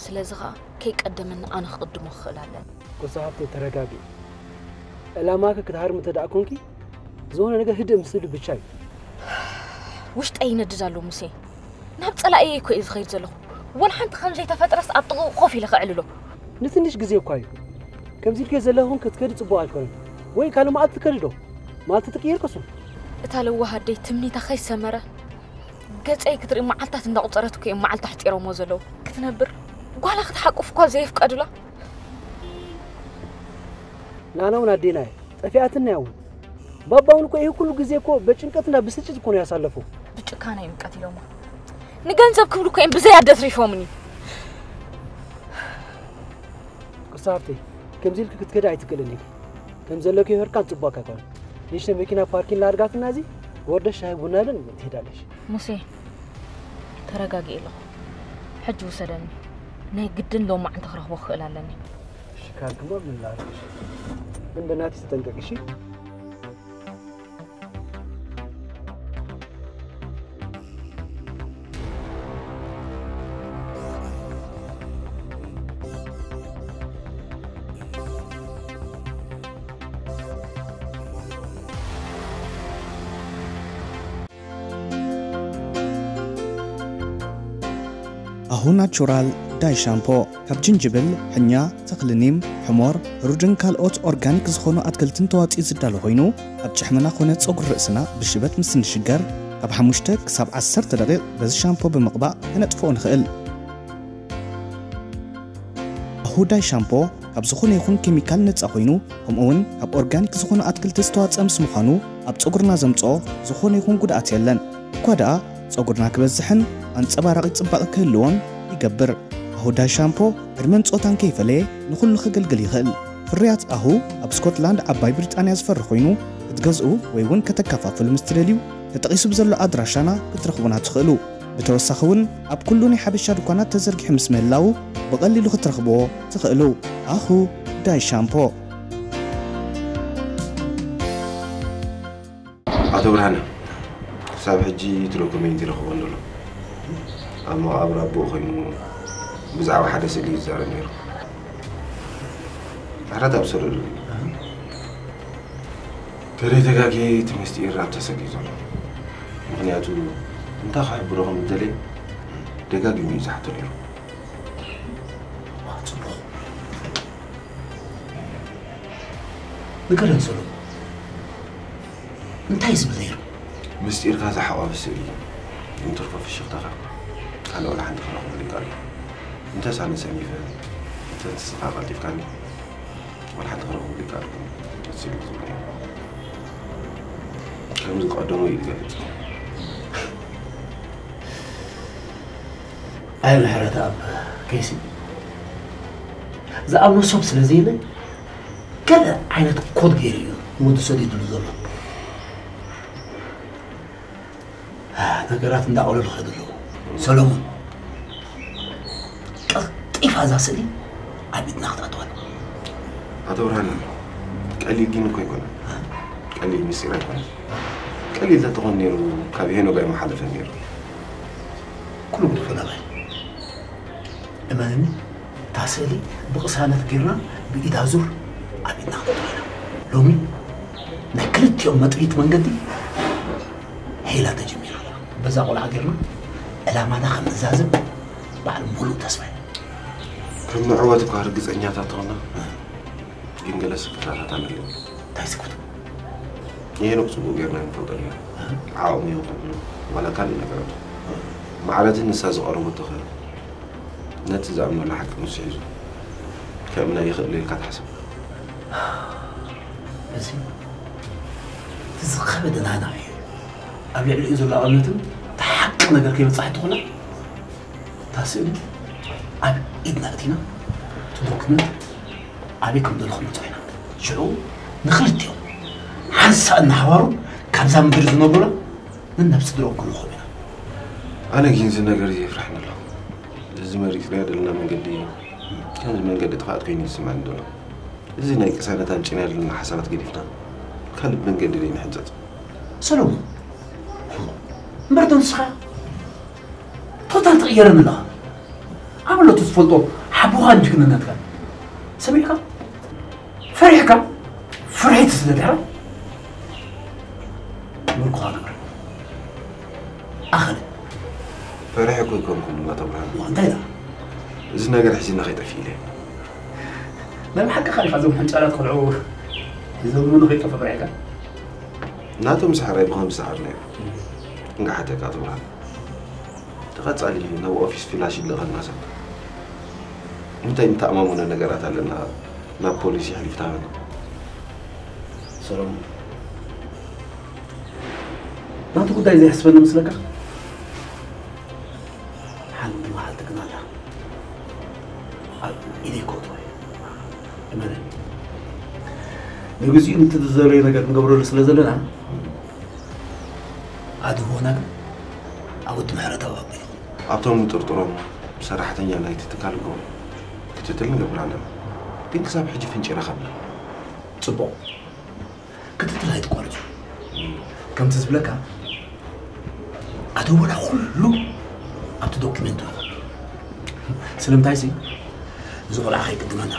ስለዚ ኸኣ ከይቀደመኒ ኣነ ክቕድሞ ክኽእል ኣለኒ። ኩሳ ሃብተይ፣ ተረጋግኢ። ዕላማኪ ክትሃርሚ እንተ ደኣ ኮንኪ፣ ዝኾነ ነገር ህድእ ምስ ትብሊ ብቻ እዩ። ውሽጠይ ይነድድ ኣሎ ሙሴ። ናብ ጸላኢየይ እኮ እየ ዝኸይድ ዘለኹ። ወላ ሓንቲ ከም ዘይተፈጥረስ ኣብ ጥቕኡ ኮፍ ኢለ ከዕልሎ። ንትንሽ ግዜ እኳ እዩ። ከምዚ ኢልክዮ ዘለኹን ክትከዲ ጽቡቕ ኣይኮነን። ወይ ካልእ መዓልቲ ትከዲ ዶ? መዓልቲ ትቅይር ከሱ። እታ ለዋህ ኣደይ ትምኒታ ከይሰመረ፣ ገጸይ ክትርኢ መዓልታት እንዳቑጸረት እኮ እዮም መዓልቲ ኣሕጺሮሞ ዘለዉ። ክትነብር፣ ጓላ ክትሓቁፍ እኳ ዘየፍቀዱላ። ናና እውን ኣዴና እያ። ጠፊኣትና እውን። ባባ እውን እኮ ይህ ሁሉ ጊዜ እኮ በጭንቀትና ብስጭት እኮ ነው ያሳለፈው። ብጭካነ እዮም ቀቲሎማ። ንገንዘብ ክብሉ እኮ እዮም ብዘይ ኣደ ኣትሪፎምኒ። ኩሳ ሃብተይ፣ ከምዚ ኢልኪ ክትከዲ ኣይትክእልን ኢኺ። ከም ዘለኪ ህርቃን ጽቡቅ ኣይኮነን። ንእሽተይ መኪና ፓርኪንግ ላድርጋትና፣ እዚ ወርደሽ ሻሂ ቡና ኢለን ትሄዳለሽ። ሙሴ፣ ተረጋጊኤ ኣለኹ። ሕጂ ውሰደኒ። ናይ ግድን ሎማዕንቲ ክረኽቦ ክኽእል ኣለኒ። እሺ፣ ካልክሞ ምን ላድርግሽ? ግን በእናትሽ ተጠንቀቂ፣ እሺ? ኣሁ ናቹራል ዳይ ሻምፖ ካብ ጅንጅብል፣ ሕኛ፣ ተኽሊ ኒም፣ ሕሞር፣ ሩድን ካልኦት ኦርጋኒክ ዝኾኑ ኣትክልትን ተዋፂኡ ዝዳሎ ኮይኑ፣ ኣብ ጭሕምና ኮነ ፀጉሪ ርእስና ብሽበት ምስ እንሽገር፣ ካብ ሓሙሽተ ክሳብ ዓሰርተ ደቂቕ በዚ ሻምፖ ብምቕባእ ከነጥፍኦ ንኽእል። ኣሁ ዳይ ሻምፖ ካብ ዝኾነ ይኹን ኬሚካል ነፃ ኮይኑ፣ ከምኡ እውን ካብ ኦርጋኒክ ዝኾኑ ኣትክልቲ ዝተዋፀአ ምስ ምዃኑ፣ ኣብ ፀጉርና ዘምፅኦ ዝኾነ ይኹን ጉድኣት የለን። እኳ ደኣ ፀጉርና ክበዝሕን ኣንፀባራቒ ፅባቐ ክህልዎን ይገብር። ኣሁ ዳይ ሻምፖ ዕድመን ፆታን ከይፈለየ ንኹሉ ከገልግል ይኽእል። ፍርያት ኣሁ ኣብ ስኮትላንድ ዓባይ ብሪጣንያ ዝፈሪ ኮይኑ፣ ክትገዝኡ ወይ እውን ከተከፋፍሉ ምስ ትደልዩ፣ ተጠቒሱ ብዘሎ ኣድራሻና ክትረኽቡና ትኽእሉ። ብተወሳኺ እውን ኣብ ኩሉ ናይ ሓበሻ ድኳናት ተዘርጊሑ ምስ ምህላዉ፣ ብቐሊሉ ክትረኽብዎ ትኽእሉ። ኣኹ ዳይ ሻምፖ። ኣቶ ብርሃነ፣ ክሳብ ሕጂ እቲ ዶኩሜንት ይረኽቦ እንድሎ። ኣብ መቓብር ኣቦኡ ኮይኑ ብዛዕባ ሓደ ስእሊ ይዛረብ ነይሩ። ምሕረት ኣብ ሰለሉ። ተደይ ተጋጌ እቲ ምስጢር ኣብ ተሰል እዩ ዘሎ። ምኽንያቱ እንታይ ክሕብሮ ከም ዝደለየ ደጋጊሙ እዩ ዝሓቶ ነይሩ። ጽቡቕ። ንገረን ሰሎሞን። እንታይ እዩ ዝብል ነይሩ? ምስጢርካ ዝሓቋፈ ስእሊ እዩ። እንትርፎ ፍሽኽታኻ ካልእ ዋላ ሓንቲ ክረኽበሉ ይከኣል እዩ። እንተስ ኣነ ሰኒፈ፣ እንተ ንስኻ ቀልጢፍካኒ፣ ዋላ ሓንቲ ክረኽበሉ ይከኣል እዩ። መሲሉ ዝብል እዩ። ከምዚ ቀደሙ እዩ ዝገልጽ። ኣይ ምሕረተኣብ፣ ከይሲ ዝኣምኖ ሰብ ስለ ዘየለ፣ ገለ ዓይነት ኮድ ገይሩ እዩ ንወዲ ሰዲድሉ ዘሎ። ነገራት እንዳቐለሉ ይኸዱ ኣለዉ። ሰሎሞን፣ ቀልጢፋ እዛ ስእሊ ኣብ ኢድና ክትኣትዋ ኣለዋ። ኣቶ ብርሃነ፣ ቀሊል ግን እኮ ኣይኮነን። ቀሊል ምስጢር ኣይኮነን። ቀሊል ተተኾን ነይሩ ካብ ሄኖግ ኣይምሓለፈን ነይሩ። ኩሉ ጉድፎ ናባይ። እመንኒ፣ እታ ስእሊ ብቕሳነት ጌርና ብኢድ ኣዙር ኣብ ኢድና ክነእትዋ ኢና። ሎሚ ናይ ክልቲኦም መጥፊት መንገዲ ሄላ ተጀሚራ ኣላ። በዛ ቆልዓ ጌርና ዕላማና ከም ንዛዝም በዓል ሙሉእ ተስፋ እየ። ከም ንዕወት እኳ ርግጸኛታት ትኾና፣ ግን ገለ ስክፍታታት ኣለኒ። እንታይ ስክፍታ? ንሄኖክ ጽቡቕ ጌርና ንፈልጦ ነይሩ። ዓቕሙ ይኹን ዋላ ካልእ ነገራቱ። ማዕረትን ንሳ ዝቐረበቶ ኸ ነቲ ዝኣምነሉ ሓቂ ንሱ ሒዙ ከእምና ይኽእል ኢልካ ትሓስብ? እዚ እቲ ዝኸበደ ናህና እዩ። ኣብ ልዕሊኡ ዘሎ ኣብነትን እቲ ሓቂ ነገር ከይበጻሕ ተኾና እታ ስእሊ ኣብ ኢድና እቲና እቲ ዶክመንት ኣበይ ከም ዘሎ ክነብጾ ኢና። ሽዑ ንኽልቲኦም ሓንሳእ እናሓባሩ ካብዛ ምድሪ ዝነብሩና ነናብ ስድርኦም ክንረኽቦም ኢና። ኣነ ግን እዚ ነገር እዚ የፍርሐኒ ኣሎ። እዚ መሪፅናዮ ዘለና መንገዲ ከምዚ መንገዲ ጥፍኣት ኮይኑ እዩ ዝስምዐኒ ዘሎ። እዚ ናይ ቅሳነት ኣምፂእናዮ ዘለና ሓሳባት ገዲፍና ካልእ መንገዲ ደይ ንሕንፀፅ። ሰሎሞን እምበር ዶ ንስኻ ቶታል ትቕየረኒ ኣለኻ። ኣበሎ እቲ ዝፈልጦ ሓቦኻን ጅግንነትካን ሰሚዕካ ፈሪሕካ ፍርሒት ስለ ድሕራ ምርኩኻ ግብረ ኣኸለ ፈሪሐ እኮ ኣይኮንኩን እናተብርሃን እንታይ ዳ እዚ ነገር ሕዚና ከይጠፍእ ኢለ ናይ ብሓቂ ኻሊኻ እዞም ሕንጫላት ቆልዑ ሒዞምሉ ንኸይጠፍእ ፈሪሕካ ናቶም ስሕራይ ብኸም ዝሰዓር ነይሩ እንጋሓተካ ትብርሃን ተቐጻሊ ናብ ኦፊስ ፍላሽ ይልእኸልና ሰብ እንታይ እንተኣማሙነ ነገራት ኣለና ናብ ፖሊስ ይሕሊፍ ታበና ሰሎሞን ናቱ ጉዳይ ዘየሕስበኒ ምስለካ ሓንቲ መዓልቲ ግን ኣላ ኣብ ኢደይ ከእትዋ እየ እመነኒ ንግዚኡ ንትዝዘለዩ ነገር ንገብረሉ ስለ ዘለና ኣድህቦና ግን ኣብ ወዲ ምሕረታዊ ኣቢልኩም ኣብቶም ንጥርጥሮም ሰራሕተኛ ናይቲ ትካል እኮ ክትትል ንገብር ኣለና ግን ክሳብ ሕጂ ፍንጭ ረኸብና ጽቡቕ ክትትል ኣይትቋርጹ ከምቲ ዝብለካ ኣድህቦና ኩሉ ኣብቲ ዶኪመንት ይኹን ስለምንታይ ሲ እዚ ቆልዓ ከይቅድመና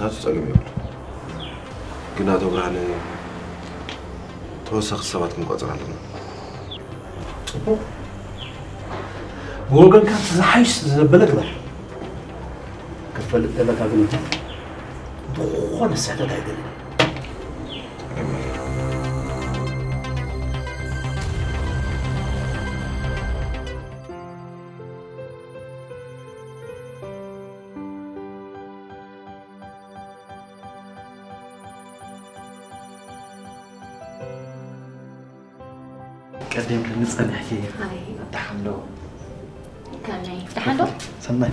ናቱ ጸገም የብሉ ግን ኣቶ ብርሃነ ተወሰኽቲ ሰባት ክንቆጽር ኣለና ጽቡቕ ብወገንካ ዝሓይሽ ዘበለ ግበር። ክትፈልጥ ዘለካ ግን ዝኾነ ስሕተት ኣይደልን። ቀዲምክኒ ጸኒሕኪ። ኣይ። ደሓን ዶ? ከመይ? ደሓን ዶ? ሰናይ።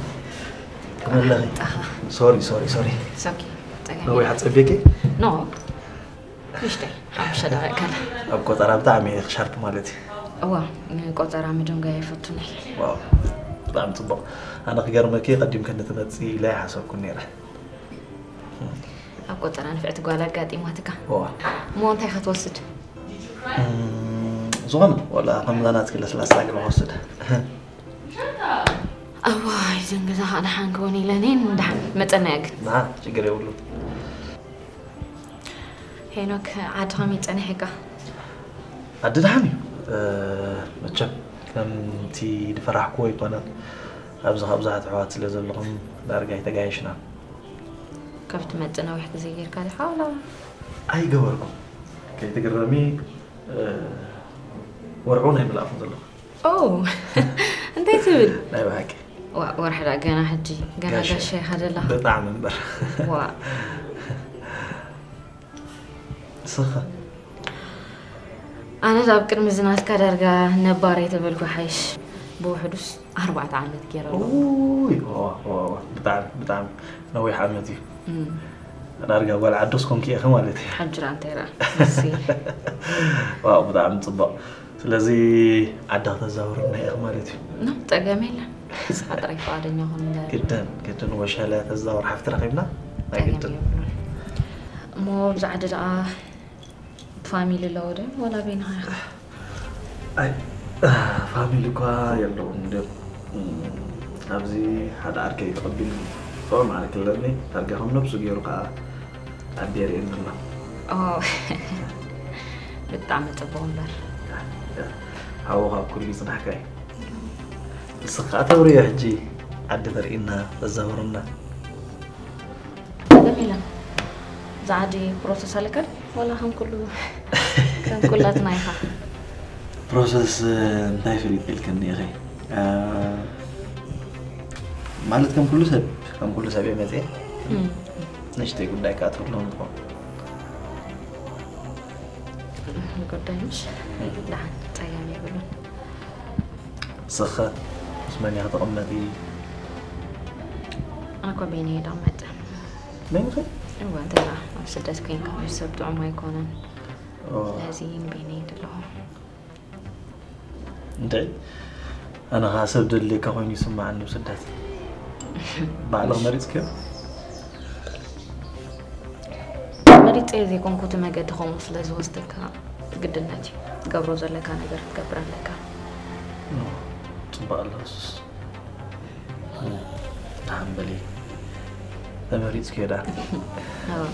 ከመለኺ? ኣሃ። ሶሪ፣ ሶሪ፣ ሶሪ። It's okay። ጸገም ነዊሕ የለን። ኣጸቢቂ? ኖ። ንእሽተይ፣ ሓሙሽተ ደቂቕ ከላ። ኣብ ቆጸራ ብጣዕሚ ኢኺ ሻርፕ ማለት እዩ። እዋ፣ ንቆጸራ ምድንጓይ ኣይፈቱን እየ። ዋው፣ ብጣዕሚ ጽቡቕ። ኣነ ክገርመኪ፣ ቀዲምክኒ ትመጽኢ ኢለ ኣይሓሰብኩን ነይረ። ኣብ ቆጸራ ንፍዕቲ ጓል ኣጋጢማትካ። እዋ። እሞ እንታይ ኢኻ ትወስድ? እም፣ ዝኾነ፣ ዋላ ከምዛ ናትኪ ለስላሳ ገለ ክወስድ። እዋይ፣ እዘን ገዛ ከዓ ደሓን ክኾን ኢለን እየን፣ ደሓን መጸናያ ግን። ደሓን፣ ችግር የብሉን። ሄኖክ፣ ዓዲ ከመይ ጸኒሕካ? ዓዲ ደሓን እዩ። እ፣ መቸም ከምቲ ዝፈራሕክዎ ኣይኮነን። ኣብዚ ካብ ብዙሓት ኣሕዋት ስለ ዘለኹም ዳርጋ ኣይተጋየሽናን። ካብ ትመጽእ ነዊሕ ግዜ ጌርካ ዲኻ ዋላ? ኣይገበርኩን። ከይትግረሚ፣ እ፣ ወርሒ እውን ኣይመልኣኹን ዘለኹ። ኦ፣ እንታይ ትብል? ናይ ብሓቂ። ዋ፣ ወርሒ ደኣ ገና ሕጂ፣ ገና ጋሻ። ጋሻ ኢኻ ዘለኻ። ብጣዕሚ እምበር። ዋ። ንስኻ? ኣነ ኣብ ቅድሚ ዝናትካ ዳርጋ ነባር ኣይተበልኩ ሓይሽ። ብውሕዱስ ኣርባዕተ ዓመት ገይረ ኣለኹ። ኡይ፣ ዋ፣ ዋ፣ ዋ፣ ብጣዕሚ፣ ብጣዕሚ ነዊሕ ዓመት እዩ። እም። ዳርጋ ጓል ዓዶስ ኮንኪ ኢኺ ማለት እዩ። ሕጂ ደኣ እንታይ ደኣ? እሲ። ዋው፣ ብጣዕሚ ጽቡቕ። ስለዚ ዓዲ ከተዛውርና ኢኺ ማለት እዩ። ኖ፣ ጸገም የለን። ንስኻ ጥራይ ፍቓደኛ ኩን እምበር። ግድን፣ ግድን ወሸለ ተዛውር ሓፍቲ ረኺብና። ናይ ጸገም ግድን። የብሉን። እሞ ኣብዚ ዓዲ ደኣ ፋሚሊ ኣለዎ ዶ? ዋላ በይንኻ ኢኻ? ኣይ፣ ፋሚሊ እኳ የለውን። እንድዮም፣ እም፣ ኣብዚ ሓደ ዓርከይ ተቐቢሉ ጥዑም ዓርኪ ኣለኒ። ዳርጋ ከም ነብሱ ገይሩ ከኣ ዓዲ የርእየኒ ኣሎ። ኦ፣ ብጣዕሚ ጽቡቕ እምበር። ሓውኻ ኣብ ኩሉ ይጽናሕካ እዩ። ንስኻ ከኣ ተብርዮ ሕጂ ዓዲ ተርእየና፣ ተዛውረና። ጸገም የለን። እዛ ዓዲ ፕሮሰስ ኣለካ ድዩ? ዋላ ከም ኩሉ፣ ከም ኩላትና ኢኻ? ፕሮሰስ፣ እ፣ እንታይ ፍልጥ ኢልክኒ ኢኺ? እ፣ ማለት ከም ኩሉ ሰብ፣ ከም ኩሉ ሰብ እየ መጽየ። እም። ንእሽተይ ጉዳይ ከኣ ትህልወኒ ትኾን። ጉዳይ ምሽ? እም። ደሓን፣ ጸገም የብሉን። ንስኸ ምስ መን ኢኺ ትቕመጢ? ኣነ እኮ በይነይ እየ ዝቕመጥ። በይንኺ? እወ፣ እንታይ ደኣ፣ ኣብ ስደት ኮይንካ ምስ ሰብ ጥዑም ኣይኮነን። ኦ። ስለዚ ንበይነይ እየ ዘለኹ። እንታይ? ኣነ ኸኣ ሰብ ደድልየካ ኮይኑ ይስምዓኒ ኣብ ስደት። ባዕልኺ መሪጽክዮ? መሪጸዮ ዘይኮንኩ፣ እቲ መገዲ ከምኡ ስለ ዝወስደካ ግድነት እዩ። ትገብሮ ዘለካ ነገር ክትገብር ኣለካ። ኖ፣ ጽቡቕ ኣሎ እሱስ። ደሓን በሊ። ተመሪጽክዮ ደኣ። ኣዎ።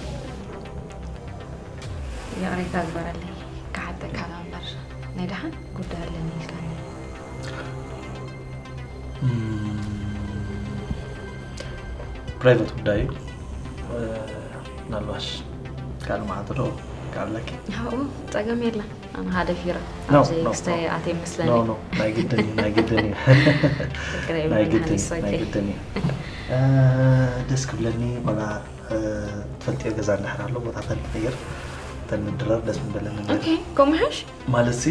ይቕሬታ ግበረለይ። ክሓተካ እምበር ናይ ደሓን ጉዳይ ኣለኒ ኢልካኒ። እም፣ ፕራይቬት ጉዳይ እዩ። እ፣ ምናልባሽ ካልእ መዓልቲ ዶ ክዓብለኪ? ኣብኡ ጸገም የለን። ኣነ ሓደ ፊረ ኖ፣ ኣብዚ ኖ፣ ክስተ ኖ። ኣትየ መስለኒ። ኖ፣ ኖ፣ ናይ ግድን እዩ፣ ናይ ግድን እዩ። ችግር የብሉን፣ ናይ ግድን እዩ፣ ሃኒስ፣ ናይ ኦኬ። ግድን እዩ። እ፣ ደስ ክብለኒ፣ ዋላ፣ እ፣ ትፈልጥዮ ገዛ እንድሕር ኣሎ፣ ቦታታት ንቕይር፣ እተን ምድራር ደስ ምበለኒ ነይሩ። ኦኬ፣ ከምኡ ይሓሽ? ማለትሲ፣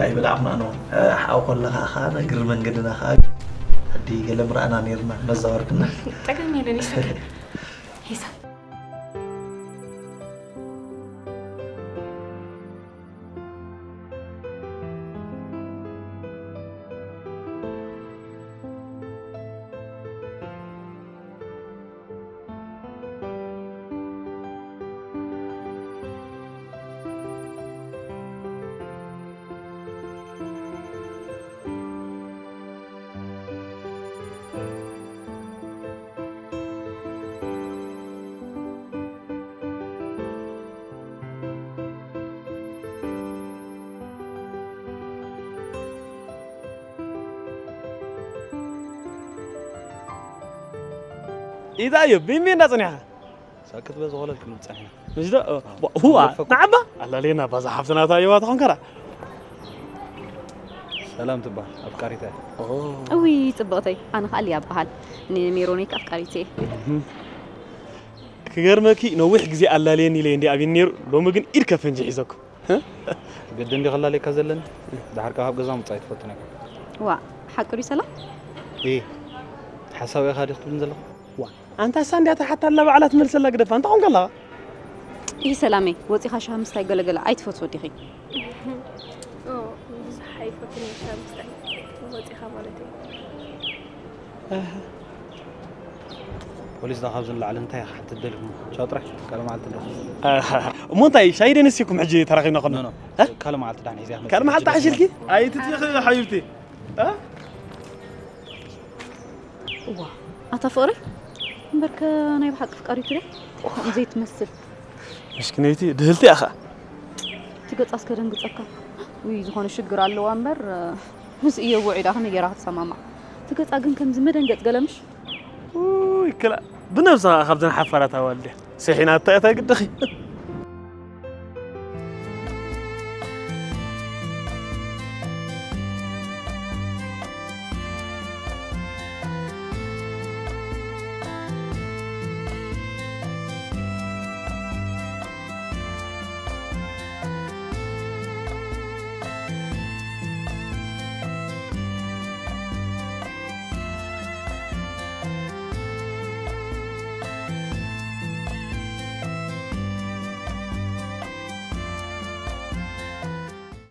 ኣይበላዕኹን ኣነ እውን። እ፣ ሓው ከለኻ ኸኣ፣ እግሪ መንገድና ኸኣ፣ ዓዲ ገለ ምረኣና ነይርና፣ መዛወርክና። ጸገም የለን፣ ይስተካከል። ሂሳብ። ኢዳ እዩ ቢምቢ እንዳጸኒሕካ። ሳክት በዚ ኾለል ክንብል ጸኒሕና። ምሽ ዶ? ዋ፣ ሁዋ፣ ንዓባ? ኣላሌና ባዛ ሓፍትና ታየዋ ትኾን ከራ። ሰላም ትበሃል፣ ኣፍቃሪታ እያ። እውይ፣ ጽብቕተይ፣ ኣነ ኸኣ ሊያ እበሃል። ንሜሮነይ ከኣ ኣፍቃሪት እየ። ክገርመኪ፣ ነዊሕ ግዜ ኣላልየኒ ኢለ እንዲ ኣብየኒ ነይሩ፣ ሎሚ ግን ኢድ ከፈንጂ ሒዘኩም። ግድን ድዩ ከላልየካ ዘለኒ? ደሓር ካብ ገዛ ምጻእ ኣይትፈልጥን ኢኻ። ዋ፣ ሓቂ ድዩ ሰላም? እየ። ሓሳብ ኢኻ ዲኽ ትብልን ዘለኻ? ዋ፣ ኣንታ እሳ እንድያ ትሓታ ኣላ ባዕላ ትመልሰላ ግደፋ። እንታይ ኾንካ ኣለኻ? ይህ ሰላመይ፣ ወጺኻ ሻሂ ምስታይ ገለገለ ኣይትፈትዎ ዲኺ? ኦ፣ ብዙሕ ኣይፈትን እየ ሻሂ ምስታይ። ወጺኻ ማለት እዩ። ፖሊስ ዳ ካብዚ ንላዕሊ እንታይ ኢኻ ሓንቲ ትደልኹም? ቻው ጥራሕ፣ ካልእ መዓልቲ ንረኽቦ። ኣሃ፣ እሞ እንታይ ሻሂ ደንስኩም ሕጂ ተራኺብና ኾና? ኖ፣ ኖ። እ? ካልእ መዓልቲ ዳን ሒዝያ ክትመጽእ ካልእ መዓልቲ ሕጂ ሓሺልኪ? ኣይትትኺ ሓቢብቲ። እ? እዋ፣ ኣታ ፍቕሪ፣ እምበርከ ናይ ብሓቂ ፍቃሪቱ ድያ? ከምኡ ዘይትመስል። ምስኪነይቲ ድህልቲ እያ ኸኣ። እቲ ገጻስ ከደንግጸካ። ውይ፣ ዝኾነ ሽግር ኣለዋ እምበር፣ ምስ እየ ውዒዳ ከመይ ጌራ ክትሰማማዕ። እቲ ገጻ ግን ከምዚ መደንገጽ ገለ ምሽ? ውይ፣ ክላ፣ ብነብሳ ኸኣ ካብዘን ሓፋራት ኣዋልድ እያ። ሰሒናታ እያ፣ ታይ ግድኺ?